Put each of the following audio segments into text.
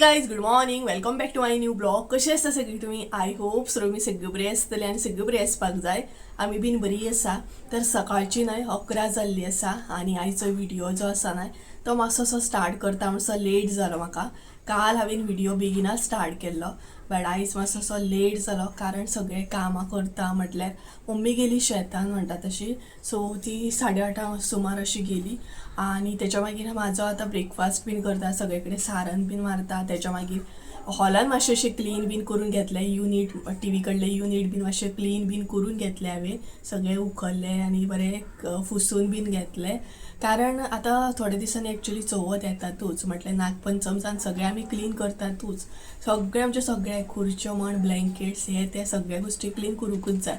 Guys, good morning, welcome back to my new vlog. कशी आसता सगळी तुम्ही? I hope so तुमी सगळी बरी आसतली आनी सगळी बरी आसपाक जाय. आमी बीन बरी आसा. तर सकाळची न्हय 11 जाल्ली आसा आनी आयचो व्हिडिओ जो आसा न्हय तो मातसो असो स्टार्ट करता मातसो लेट जालो म्हाका. काल हांवें व्हिडिओ बेगिनाच स्टार्ट केल्लो, बट आयज मातसो असो लेट जालो कारण सगळे कामां करता म्हटल्यार मम्मी गेली शेतान म्हणटा तशी. सो ती 8:30 सुमार अशी गेली आनी तेच्या मागीर म्हाजो आतां ब्रेकफास्ट बीन करता, सगळे कडेन सारन बीन मारता. तेच्या मागीर हॉलान मातशें अशें क्लीन बीन करून घेतलें. युनीट, टीव्ही कडले युनीट बीन मातशें क्लीन बीन करून घेतलें हांवें. सगळें उखल्लें आनी बरें फुसून बीन घेतलें, कारण आतां थोड्या दिसांनी एक्चुली चवथ येतातूच. म्हटल्यार नागपंचमसान सगळें आमी क्लीन करतातूच. सगळें आमचें सगळें खुर्च्यो म्हण, ब्लँकेट्स, हे ते सगळे गोश्टी क्लीन करूंकूच जाय.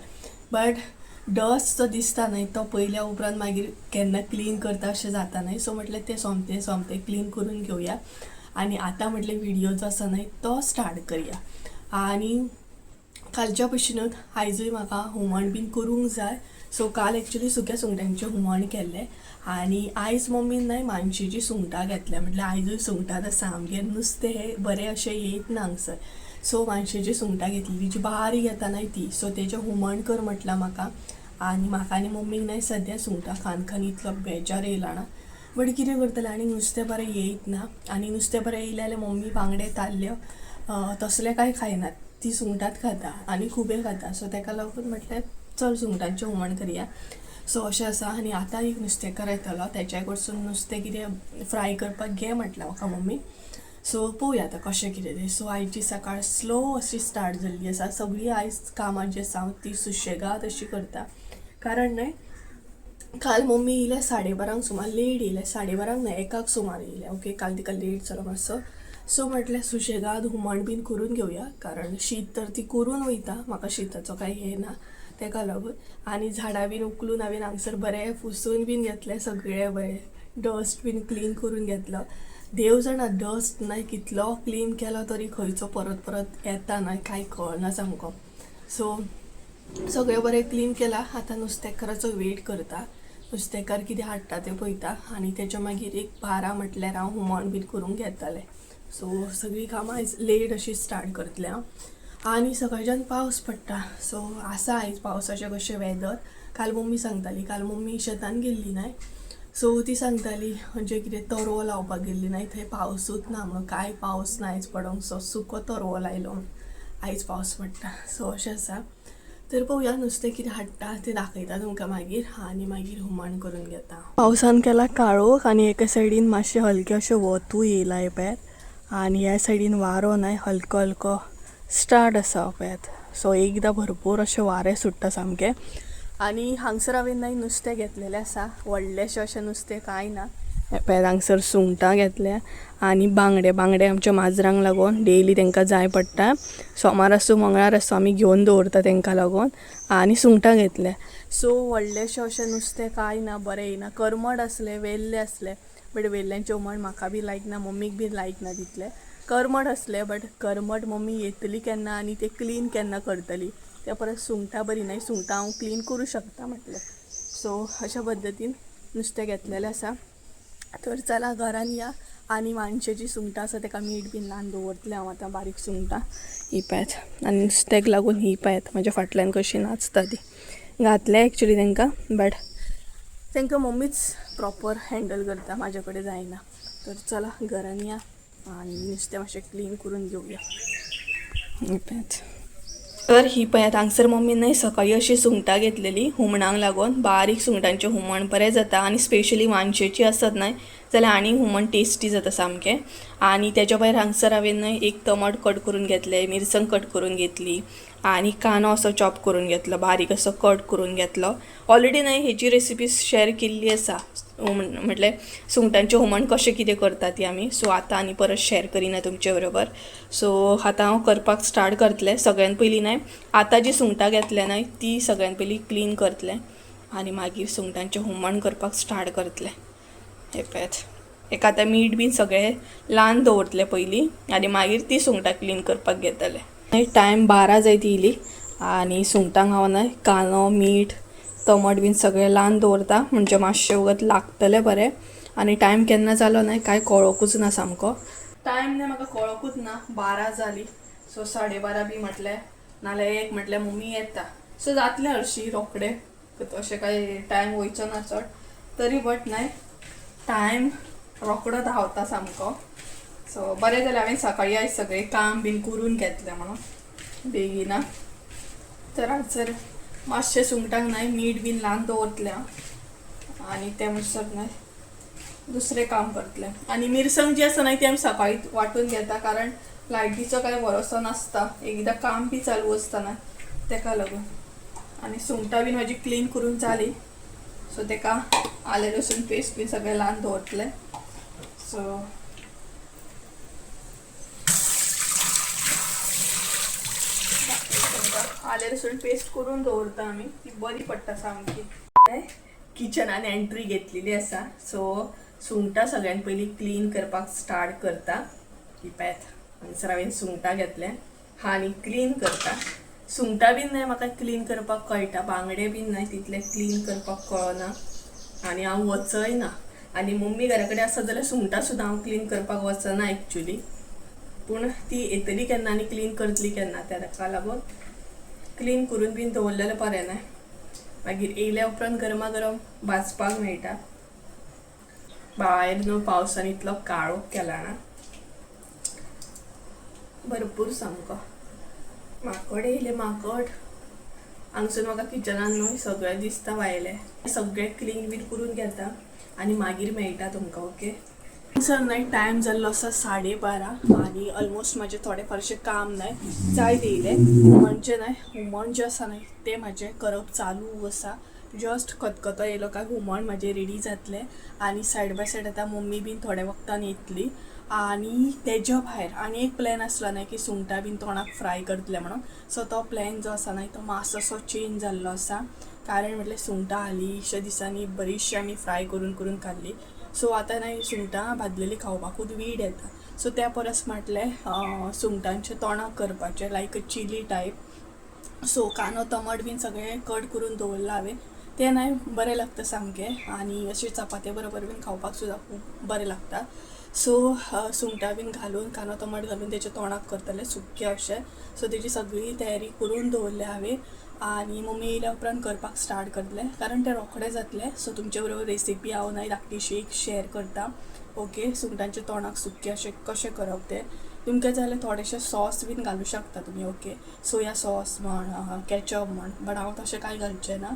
बट डस्ट जो दिसता न्हय तो पयल्या उपरांत मागीर केन्ना क्लीन करता अशें जाता न्हय. सो म्हटलें तें सोमतें सोमतें क्लीन करून घेवया आनी आतां म्हटलें व्हिडियो जो आसा न्हय तो स्टार्ट करया. आनी कालच्या भशेनूच आयजूय म्हाका हुमण बीन करूंक जाय. सो काल एक्चुली सुक्या सुंगटांचें हुमण केल्लें आनी आयज मम्मीन न्हय मानशेचीं सुंगटां घेतल्या. म्हटल्यार आयजूय सुंगटांच आसा आमगेर, नुस्तें हें बरें अशें येयत ना हांगसर. सो मानशेचीं सुंगटां घेतलेली, जी बारीक येता न्हय ती. सो तेजें हुमण कर म्हटलां म्हाका. आनी म्हाका आनी मम्मीक न्हय सद्या सुंगटां खावन खावन इतलो बेजार येयला ना, बट कितें करतलें, आनी नुस्तें बरें येयत ना. आनी नुस्तें बरें येयलें जाल्यार मम्मी बांगडे, ताल्ल्यो तसलें कांय खायनात, ती सुंगटांच खाता आनी खुबे खाता. सो तेका लागून म्हटलें चल सुंगटांचें हुमण करया. सो अशें आसा. आनी आतां एक नुस्तेकार येतलो, तेच्या कडसून नुस्तें कितें फ्राय करपाक घे म्हटलें म्हाका मम्मी. सो पळोवया आतां कशें कितें तें. सो आयची सकाळ स्लो अशी स्टार्ट जाल्ली आसा. सगळीं आयज कामां जी आसा हांव ती सुशेगाद अशी करता, कारण न्हय काल मम्मी येयल्या 12:30 सुमार, लेट येयल्या. 12:30 न्हय, 1 सुमार येयल्या. ओके, काल तिका लेट जालो मातसो. सो म्हटलें सुशेगाद हुमण बीन करून घेवया, कारण शीत तर ती करून वयता, म्हाका शिताचो कांय हें ना तेका लागून. आनी झाडां बीन उखलून हांवें हांगसर बरें पुसून बीन घेतलें, सगळें बरें डस्ट बीन क्लीन करून घेतलो. देव जाणा डस्ट न्हय कितलो क्लीन केलो तरी खंयचो परत परत येता न्हय, कांय कळना सामको. सो सगळें बरें क्लीन केलां. आतां नुस्तेकाराचो वेट करता, नुस्तेकार कितें हाडटा तें पळयता आनी तेच्या मागीर एक 12 म्हटल्यार हांव हुमण बीन करूंक घेतलें. सो सगळीं कामां आयज लेट अशी स्टार्ट करतलें हांव. आनी सकाळच्यान पावस पडटा, सो आसा आयज पावसाचें कशें वेदर. काल मम्मी सांगताली, काल मम्मी शेतान गेल्ली न्हय, सो ती सांगताली म्हणजे कितें तरवो लावपाक गेल्ली न्हय, थंय पावसूच ना म्हणून, कांय पावस ना आयज पडोंक. सो सुको तरवो लायलो म्हूण आयज पावस पडटा. सो अशें आसा. तर पळोवया नुस्तें कितें हाडटा तें दाखयता तुमकां मागीर आनी मागीर हुमण करून घेता. पावसान केला काळोख आनी एका सायडीन मातशें हलकें अशें वतूय येयलां हें पळयात. आनी ह्या सायडीन वारो न्हय हलको हलको स्टार्ट आसा पळयात. सो एकदां भरपूर अशें वारें सुट्टा सामकें. आनी हांगसर हांवें न्हय नुस्तें घेतलेलें आसा, व्हडलेशें अशें नुस्तें कांय ना. पळयात हांगसर सुंगटां घेतल्या आनी बांगडे. बांगडे आमच्या माजरांक लागून डेली तांकां जाय पडटा. सोमार आसूं मंगळार आसूं आमी घेवन दवरता तांकां लागून. आनी सुंगटां घेतल्या. सो व्हडलेशें अशें नुस्तें कांय ना, बरें येयना. करमट आसलें, वेल्ले आसलें, बट वेल्ल्यांचें हुमण म्हाका बी लायक ना, मम्मीक बी लायक ना तितलें. करमट आसलें, बट करमट मम्मी येतली केन्ना आनी तें क्लीन केन्ना करतली, त्या परस सुंगटां बरी न्हय, सुंगटां हांव क्लीन करूं शकता म्हटलें. सो अशा पद्दतीन नुस्तें घेतलेलें आसा. तर चला घरान या आनी मानशेची सुंगटां आसा तेका मीठ बीन लावन दवरतलें हांव आतां. बारीक सुंगटां ही पळयात. आनी नुस्त्याक लागून ही पळयात म्हाज्या फाटल्यान कशी नाचता ती. घातल्या एक्चुली तांकां, बट तांकां मम्मीच प्रॉपर हँडल करता, म्हाज्या कडेन जायना. तर चला घरान या आनी नुस्तें मातशें क्लीन करून घेवया. ही पळयात. तर ही पळयात हांगसर मम्मी न्हय सकाळी अशी सुंगटां घेतलेली हुमणाक लागून. बारीक सुंगटांचें हुमण बरें जाता आनी स्पेशली मानशेची आसत न्हय जाल्यार आनी हुमण टेस्टी जाता सामकें. आनी तेच्या भायर हांगसर हांवें न्हय एक टमाट कट करून घेतलें, मिरसांग कट करून घेतली आनी कांदो असो चॉप करून घेतलो, बारीक असो कट करून घेतलो. ऑलरेडी न्हय हेची रेसिपी शेअर केल्ली आसा, म्हटल्यार सुंगटांचें हुमण कशें कितें करता ती आमी. सो आतां आनी परत शेअर करिना तुमचे बरोबर. सो आतां हांव करपाक स्टार्ट करतलें. सगळ्यान पयलीं न्हय आतां जी सुंगटां घेतल्या न्हय ती सगळ्यान पयलीं क्लीन करतलें आनी मागीर सुंगटांचें हुमण करपाक स्टार्ट करतलें. हें पळयात, हेका आतां मीठ बीन सगळें लावन दवरतलें पयलीं आनी मागीर ती सुंगटां क्लीन करपाक घेतलें. टायम 12 जायत येयली आनी सुंगटांक हांव न्हय कांदो, मीठ, टमाट बीन सगळें लावन दवरता, म्हणजे मातशें वगत लागतलें बरें. आनी टायम केन्ना जालो न्हय कांय कळोकूच ना सामको. टायम न्ही म्हाका कळोकूच ना, 12 जाली. सो 12:30 बी म्हटलें, नाल्यार 1 म्हटल्यार मम्मी येता. सो जातलें हरशीं रोखडें, अशें कांय टायम वयचो ना चड तरी, बट न्हय टायम रोखडो धांवता सामको. सो बरें जालें हांवें सकाळीं आयज सगळें काम बीन करून घेतलें म्हणून बेगिना. तर हांगसर मातशें सुंगटांक न्हय मीठ बीन लावन दवरतलें हांव आनी तें म्हणसर न्हय दुसरें काम करतलें. आनी मिरसांग जी आसा न्हय ती आमी सकाळीं वांटून घेता, कारण लायटीचो कांय भरोसो नासता, एकदां काम बी चालू आसता न्हय तेका लागून. आनी सुंगटां बीन म्हाजी क्लीन करून जाली. सो तेका आलें लसूण पेस्ट बीन सगळें लावन दवरतलें. सो आलें लसूण पेस्ट करून दवरता आमी, ती बरी पडटा सामकी. किचनान एंट्री घेतलेली आसा. सो सुंगटां सगळ्यान पयलीं क्लीन करपाक स्टार्ट करता. ही पळयात हांगसर हांवें सुंगटां घेतलें आनी क्लीन करता. सुंगटां बीन न्हय म्हाका क्लीन करपाक कळटा, बांगडे बीन न्हय तितले क्लीन करपाक कळना आनी हांव वचय ना. आनी मम्मी घरा कडेन आसा जाल्यार सुंगटां सुद्दां हांव क्लीन करपाक वचना एक्चुली, पूण ती येतली केन्ना आनी क्लीन करतली केन्ना ताका लागून क्लीन करून बीन दवरलेलें बरें न्हय. मागीर येयल्या उपरांत गरमा गरम भाजपाक मेळटा. भायर न्हू पावसान इतलो काळोख केला ना भरपूर सामको. माकड येयले माकड हांगसून म्हाका किचनान न्हू सगळें दिसता भायलें. सगळें क्लीन बीन करून घेता आनी मागीर मेळटा तुमकां. ओके सर न्हय टायम जाल्लो आसा 12:30 आनी ऑलमोस्ट म्हाजें थोडें फारशें काम न्हय जायत येयलें. हुमण जें न्हय हुमण जें आसा न्हय तें म्हाजें करप चालू आसा. जस्ट खतखतो येयलो काय हुमण म्हाजें रेडी जातलें. आनी सायड बाय सायड आतां मम्मी बीन थोड्या वखदान येतली. आनी तेज्या भायर आनी एक प्लॅन आसलो न्हय की सुंगटां बीन तोणाक फ्राय करतलें म्हणून. सो तो प्लॅन जो आसा न्हय तो मातसो चेंज जाल्लो आसा, कारण म्हटल्यार सुंगटां हालींच्या दिसांनी बरीचशीं आमी फ्राय करून करून खाल्ली. सो आतां न्हय सुंगटां भाजलेली खावपाकूच वीड येता. सो त्या परस म्हटलें सुंगटांचें तोणाक करपाचें, लायक अ चिली टायप. सो कांदो टमाट बीन सगळें कट करून दवरलां हांवें, तें न्हय बरें लागता सामकें आनी अशें चपाते बरोबर बीन खावपाक सुद्दां खूब बरें लागता. सो सुंगटां बीन घालून कांदो टमाट घालून तेचें तोणाक करतलें सुकें अशें. सो तेजी सगळी तयारी करून दवरल्या हांवें आनी मम्मी येयल्या उपरांत करपाक स्टार्ट करतलें, कारण तें रोखडें जातलें. सो तुमचे बरोबर रेसिपी हांव न्हय धाकटीशी एक शेर करता. ओके, सुंगटांचें तोणाक सुकें अशें कशें करप तें तुमकां जाल्यार थोडेशें सॉस बीन घालूं शकता तुमी. ओके, सोया सॉस म्हण, कॅचप म्हण, बट हांव तशें कांय घालचें ना.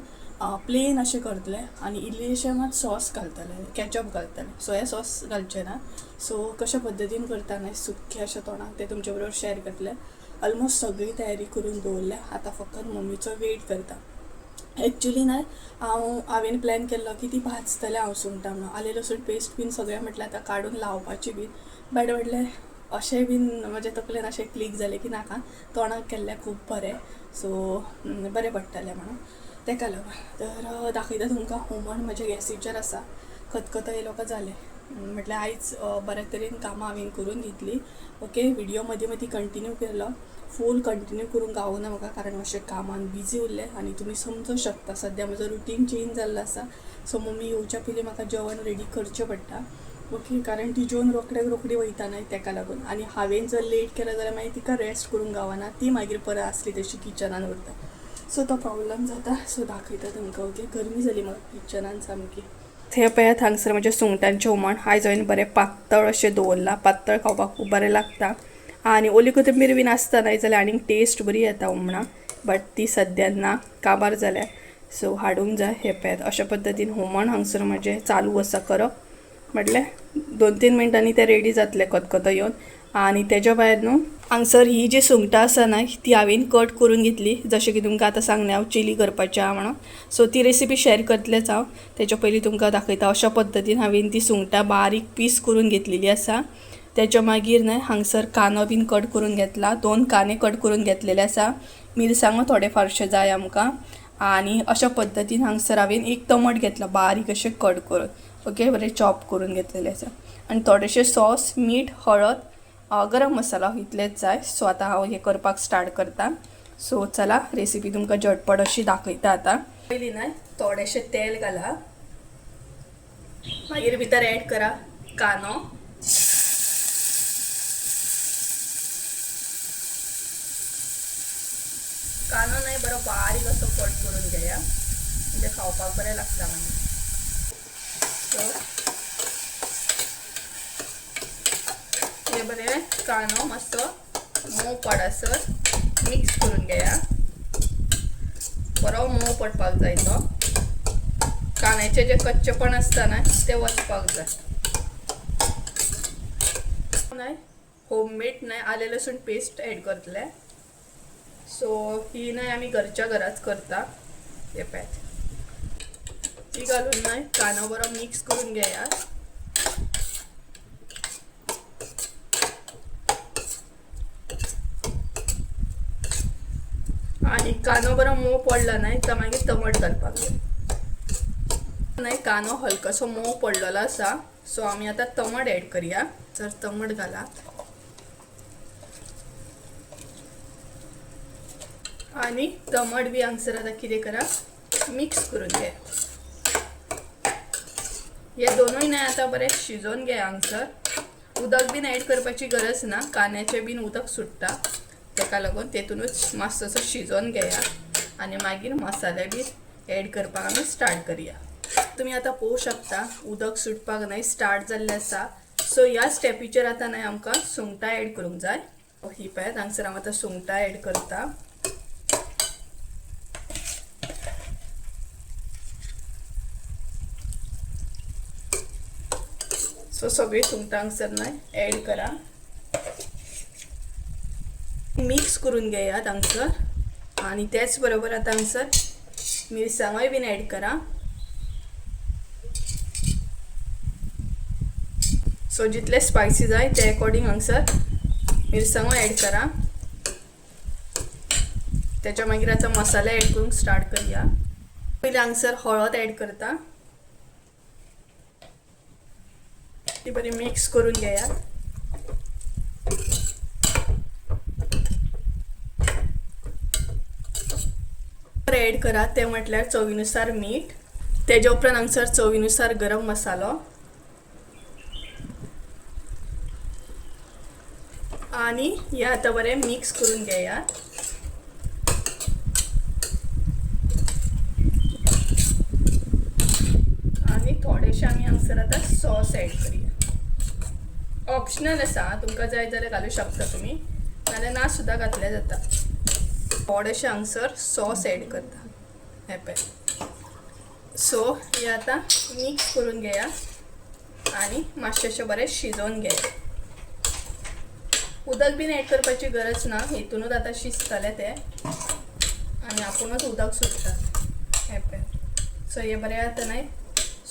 प्लेन अशें करतलें आनी इल्लेशें मात सॉस घालतलें, कॅचप घालतलें, सोया सॉस घालचें ना. सो कशा पद्दतीन करता न्हय सुकें अशें तोणाक तें तुमचे बरोबर शेर करतलें. ऑलमोस्ट सगळी तयारी करून दवरल्या, आतां फकत मम्मीचो वेट करता. एक्चुली न्हय हांवें प्लॅन केल्लो की ती भाजतलें हांव सुंगटां म्हणून, आलें लसूण पेस्ट बीन सगळें म्हटल्यार आतां काडून लावपाची बीन, बट म्हटलें अशें बीन म्हज्या तकलेन अशें क्लीक जालें की नाका, तोणाक केल्लें खूब बरें, सो बरें पडटलें म्हणून तेका लागून. तर दाखयता तुमकां हुमण म्हज्या गॅसीचेर आसा, खतखतो येयलो काय जालें. म्हटल्यार आयज बऱ्या तरेन कामां हांवें करून घेतली. ओके, व्हिडियो मदीं मदीं कंटिन्यू केलो, फूल कंटिन्यू करूंक गावना म्हाका, कारण मातशें कामान बिजी उरलें आनी तुमी समजूं शकता सद्या म्हजो रुटीन चेंज जाल्लो आसा. सो मम्मी येवच्या पयलीं म्हाका जेवण रेडी करचें पडटा. ओके, कारण ती जेवन रोखड्याक रोखडी वयता न्हय तेका लागून, आनी हांवें जर लेट केलें जाल्यार मागीर तिका रेस्ट करूंक गावना, ती मागीर परत आसली तशी किचनान उरता. सो तो प्रॉब्लम जाता. सो दाखयता तुमकां. ओके, गरमी जाली म्हाका किचनान सामकी. हे पळयात हांगसर म्हजें सुंगटांचें हुमण आयज हांवें बरें पातळ अशें दवरलां, पातळ खावपाक खूब बरें लागता. आनी ओली कोथिंबीर बीन आसता न्हय जाल्यार आनीक टेस्ट बरी येता हुमणाक, बट ती सद्या ना, काबार जाल्या, सो हाडूंक जाय. हे पळयात अशा पद्दतीन हुमण हांगसर म्हजें चालू आसा करप, म्हटलें 2-3 मिनटांनी तें रेडी जातलें खतखतो येवन. आनी तेज्या भायर न्हू हांगसर ही जी सुंगटां आसा न्हय ती हांवें कट करून घेतली, जशें की तुमकां आतां सांगलें हांव चिली करपाचें आहा म्हणून. सो ती रेसिपी शेर करतलेंच हांव, तेच्या पयलीं तुमकां दाखयता. अशा पद्दतीन हांवें ती सुंगटां बारीक पीस करून घेतलेली आसा. तेच्या मागीर न्हय हांगसर कांदो बीन कट करून घेतला, 2 कांदे कट करून घेतलेले आसा, मिरसांगो थोडे फारशे जाय आमकां. आनी अशा पद्दतीन हांगसर हांवें एक टमाट घेतला बारीक अशें कट करून. ओके, बरें चॉप करून घेतलेलें आसा. आनी थोडेशें सॉस, मीठ, हळद, गरम मसाला इतलेंच जाय. सो आतां हांव हें करपाक स्टार्ट करता. सो चला रेसिपी तुमकां झटपट अशी दाखयता. आतां पयलीं न्हय थोडेशें तेल घाला, मागीर भितर एड करा कांदो, बारीक असो कट करून घेया, म्हणजे खावपाक बरें लागता मागीर. सो हे बरें कांदो मातसो मोव पडसर मिक्स करून घेया. बरो मोव पडपाक जाय तो. कांद्याचें जें कच्चेपण आसता ना तें वचपाक जाय. न्हय होममेड न्हय आलें लसूण पेस्ट एड करतले. सो ही न्हय आमी घरच्या घराच करता. हे पळयात, ती घालून न्हय कांदो बरो मिक्स करून घेया. आनी कांदो बरो मोव पडलो न्हय तर मागीर टमाट घालपाक जाय. न्हय कांदो हलकोसो मोव पडलेलो आसा. सो आमी आतां टमाट एड करया. तर टमाट घालात आनी टमाट बी हांगसर आतां कितें करा, मिक्स करून घे. हे दोनूय न्हय आतां बरें शिजोवन घे हांगसर. उदक बीन एड करपाची गरज ना, कांद्याचें बीन उदक सुट्टा, ताका लागून तेतूनच मातसो शिजोवन घेया आनी मागीर मसाले बी एड करपाक आमी स्टार्ट करया. तुमी आतां पळोवंक शकता उदक सुटपाक न्हय स्टार्ट जाल्लें आसा. सो ह्या स्टेपीचेर आतां न्हय आमकां सुंगटां एड करूंक जाय. ही पळयात हांगसर हांव आतां सुंगटां एड करता. सो सगळीं सुंगटां हांगसर न्हय एड करा, मिक्स करून घेयात हांगसर. आनी तेच बरोबर आतां हांगसर मिरसांगोय बीन एड करा. सो जितले स्पायसी जाय ते अकॉर्डिंग हांगसर मिरसांगो एड करा. त्याच्या मागीर आतां मसाले एड करूंक स्टार्ट करया. पयलीं हांगसर हळद एड करता, ती बरी मिक्स करून घेयात. एड करा ते म्हटल्यार चवीनुसार मीठ, तेज्या उपरांत हांगसर चवीनुसार गरम मसालो आनी हे आतां बरें मिक्स करून घेयात. आनी थोडेशे आमी हांगसर आतां सॉस एड करया. ऑप्शनल आसा, तुमकां जाय जाल्यार घालूं शकता तुमी, नाल्यार ना सुद्दां घातल्यार जाता. थोडेशे हांगसर सॉस एड करता, हें पळय. सो हे आतां मिक्स करून घेया आनी मातशें बरें शिजोवन घेया. उदक बीन एड करपाची गरज ना, हितूनच आतां शिजतलें तें आनी आपुणूच उदक सुट्टा. हें पळय. सो हें बरें आतां न्हय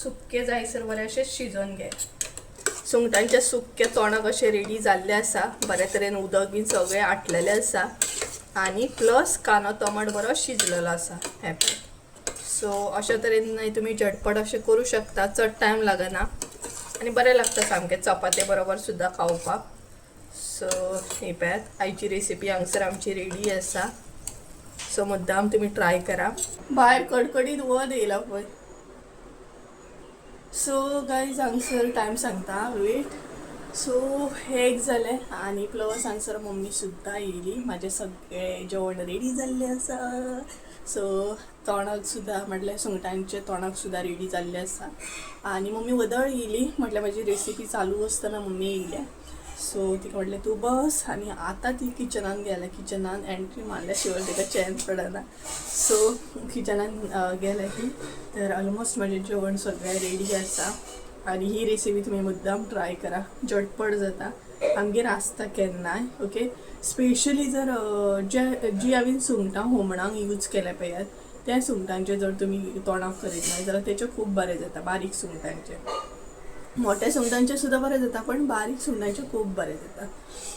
सुकें जायसर बरें अशें शिजोवन घे. सुंगटांचें सुकें तोंडाक अशें रेडी जाल्लें आसा, बरे तरेन उदक बीन सगळें आटलेलें आसा आनी प्लस कांदो टमाट बरो शिजलेलो आसा. हें पळय. सो अशा तरेन न्हय तुमी झटपट अशें करूं शकता, चड टायम लागना आनी बरें लागता सामकें चपाते बरोबर सुद्दां खावपाक. सो ही पळयात आयची रेसिपी हांगसर आमची रेडी आसा. सो मुद्दाम तुमी ट्राय करा. भायर कडकडीत वत येयला पळय. सो गायज हांगसर टायम सांगता, वेट. सो हें एक जालें आनी प्लस हांगसर मम्मी सुद्दां येयली. म्हाजें सगळें जेवण रेडी जाल्लें आसा. सो तोंडाक सुद्दां म्हटल्यार सुंगटांचें तोंडाक सुद्दां रेडी जाल्लें आसा. आनी मम्मी वदळ येयली, म्हटल्यार म्हाजी रेसिपी चालू आसतना मम्मी येयल्या. सो तिका म्हटलें तूं बस. आनी आतां ती किचनान गेल्या, किचनान एंट्री मारल्या शिवाय तिका चॅन पडना. सो किचनान गेल्या ती. तर ऑलमोस्ट म्हाजें जेवण सगळें रेडी आसा. आनी ही रेसिपी तुमी मुद्दाम ट्राय करा, झटपट जाता. आमगेर आसता केन्नाय. ओके, स्पेशली जर जे जी हांवें सुंगटां हुमणाक यूज केल्या पळयात त्या सुंगटांचें जर तुमी तोंडाक करीत न्हय जाल्यार तेचें खूब बरें जाता. बारीक सुंगटांचें, मोठ्या सुंगटांचें सुद्दां बरें जाता, पण बारीक सुंगटांचें खूब बरें जाता.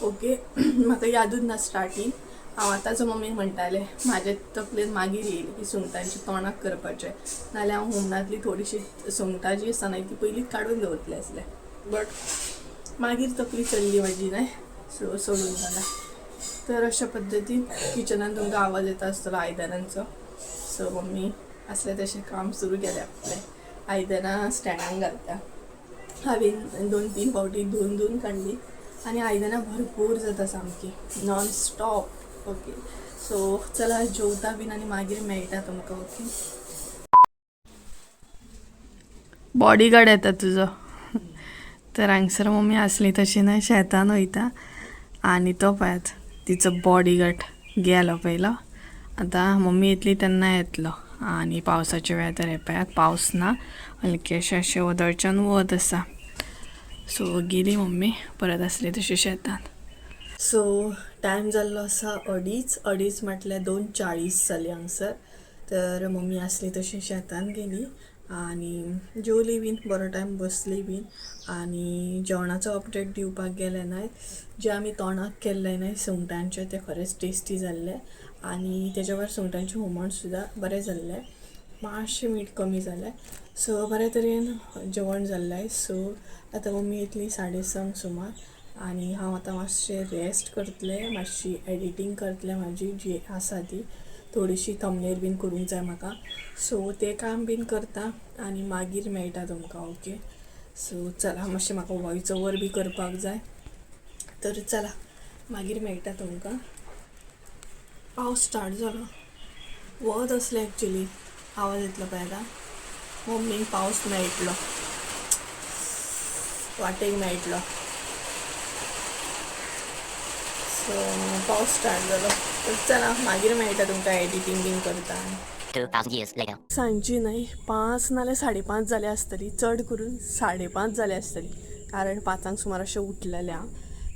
ओके, म्हाका यादूच ना स्टार्टींग. हांव आतांच मम्मीक म्हणटालें, म्हाजे तकलेन मागीर येयली की सुंगटांचें तोंडाक करपाचें, नाल्यार हांव हुमणांतली थोडीशी सुंगटां जी आसा न्हय ती पयलींच काडून दवरतलें आसलें. बट मागीर तकली चल्ली म्हाजी न्हय, सो सोडून जाला. तर अशा पद्दतीन किचनान तुमकां आवाज येता आसतलो आयदनांचो. सो मम्मी आसलें तशें काम सुरू केलें आपलें. आयदनां स्टँडान घालता. हांवें 2-3 फावटी धुवन धुवन काडली आनी आयदनां भरपूर जाता सामकी नॉन स्टॉप. ओके, सो चला जेवता बीन आनी मागीर मेळटा तुमकां. ओके. बॉडीगार्ड येता तुजो. तर हांगसर मम्मी आसली तशी न्हय शेतान वयता आनी तो पळयात तिचो बॉडीगार्ड गेलो पयलो. आतां मम्मी येतली तेन्ना येतलो. आनी पावसाचें वेदर हें पळयात, पावस ना, हलकेशें अशें वदळच्यान वत आसा. सो गेली मम्मी परत आसली तशी शेतान. सो टायम जाल्लो आसा अडीच, अडीच म्हटल्यार 2:40 जाली हांगसर. तर मम्मी आसली तशी शेतान गेली आनी जेवली बीन, बरो टायम बसली बीन. आनी जेवणाचो अपडेट दिवपाक गेलें न्हय, जें आमी तोणाक केल्लें न्हय सुंगटांचें, तें खरेंच टेस्टी जाल्लें. आनी तेज्या भायर सुंगटांचें हुमण सुद्दां बरें जाल्लें, मातशें मीठ कमी जालें. सो बरे तरेन जेवण जाल्लें. सो आतां मम्मी येतली 6:30 सुमार आनी हांव आतां मातशें रेस्ट करतलें, मातशी एडिटींग करतलें म्हाजी जी आसा ती, थोडीशी थंबनेल बीन करूंक जाय म्हाका. सो तें काम बीन करता आनी मागीर मेळटा तुमकां. ओके, सो चला मातशें म्हाका वॉयस ओवर बी करपाक जाय, तर चला मागीर मेळटा तुमकां. पावस स्टार्ट जालो, वत आसलें एक्चुली. आवाज येतलो पळय आतां. मम्मीक पावस मेळटलो, वाटेक मेळटलो. सो पावस स्टार्ट जालो, तर चला मागीर मेळटा तुमकां, एडिटींग बीन करता. 2,000 years later. सांजची न्हय 5 नाल्यार 5:30 जाल्या आसतली, चड करून 5:30 जाल्या आसतली, कारण 5 सुमार अशें उठलेलें हांव.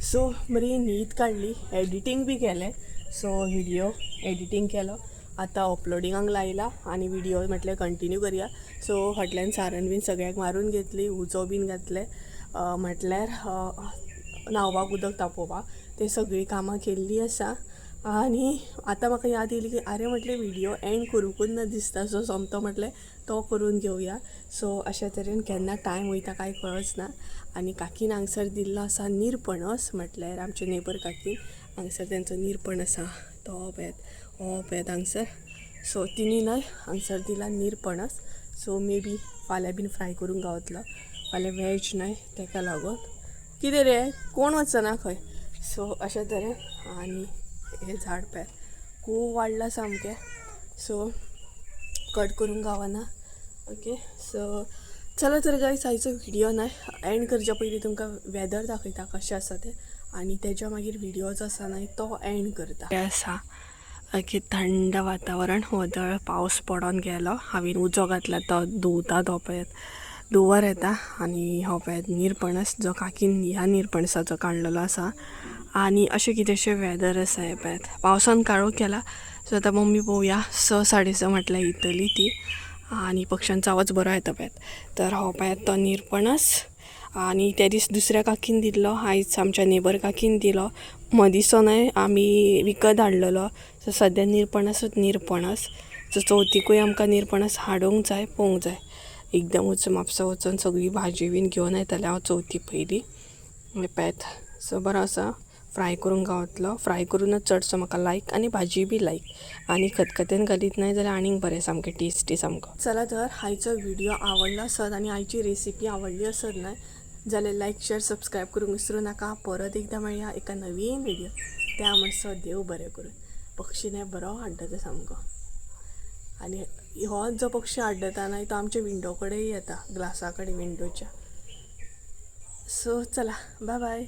सो बरी न्हीद काडली, एडिटींग बी केलें. सो व्हिडियो एडिटींग केलो, आतां अपलोडिंगाक लायला आनी व्हिडियो म्हटल्यार कंटिन्यू करया. सो फाटल्यान सारण बीन सगळ्याक मारून घेतली, उजो बीन घातले, म्हटल्यार न्हांवपाक उदक तापोवपाक, ते सगळीं कामां केल्लीं आसा. आनी आतां म्हाका याद येयली की आरे म्हटलें व्हिडियो एंड करूंकूच ना दिसता. सो सोमतो म्हटलें तो करून घेवया. सो अशे तरेन केन्ना टायम वयता कांय कळच ना. आनी काकीन हांगसर दिल्लो आसा निरपणस, म्हटल्यार आमचे नेबर काकीन हांगसर तेंचो निरपणस आसा, तो पळयात, हो पळयात हांगसर. सो तिणी न्हय हांगसर दिला निरपणस. सो मे बी फाल्यां बीन फ्राय करूंक गावतलो, फाल्यां वेज न्हय तेका लागून. कितें रे कोण वचना खंय. सो अशे तरेन. आनी हें झाड पळयात खूब वाडलां सामकें. सो कट करूंक गावना. ओके, सो चला तर गायस आयचो व्हिडियो न्हय एंड करच्या पयलीं तुमकां वेदर दाखयता कशें आसा तें, आनी तेज्या मागीर व्हिडियो जो आसा न्हय तो एंड करता. हें आसा ओके थंड वातावरण, वदळ पावस पडोन गेलो, हांवें उजो घातला तो धुंवता, तो पळयात धुंवर येता. आनी हो पळयात निरपणस जो काकीन ह्या निरपणसाचो काडलेलो आसा. आनी अशें कितेंशें वेदर आसा हें पळयात, पावसान काळोख केला. सो आतां मम्मी पळोवया 6 6:30 म्हटल्यार येतली ती. आनी पक्ष्यांचो आवाज बरो येता पळयात. तर हो पळयात तो निरपणस. आनी ते दीस दुसऱ्या काकीन दिल्लो, आयज आमच्या नेबर काकीन दिलो. मदींसो न्हय आमी विकत हाडलेलो. सो सद्या निरपणसूच निरपणस. सो चवथीकूय आमकां निरपणस हाडूंक जाय, पळोवंक जाय. एकदमूच म्हापसा वचून सगळी भाजी बीन घेवन येतलें हांव चवथी पयलीं. पळयात सो बरो आसा, फ्राय करूंक गावतलो. फ्राय करूनच चडसो म्हाका लायक, आनी भाजी बी लायक. आनी खतखतेन घालीत न्हय जाल्यार आनीक बरें, सामकें टेस्टी सामको. चला तर आयचो व्हिडियो आवडलो आसत आनी आयची रेसिपी आवडली आसत न्हय जाल्यार लायक शेर सबस्क्रायब करूंक विसरूं नाका. परत एकदां मेळया एका नवीन व्हिडियो. त्या म्हणसर देव बरें करूं. पक्षी न्हय बरो आड्डता सामको. आनी हो जो पक्षी आड्डता न्हय तो आमच्या विंडो कडेन येता, ग्लासा कडेन विंडोच्या. सो चला बाय बाय.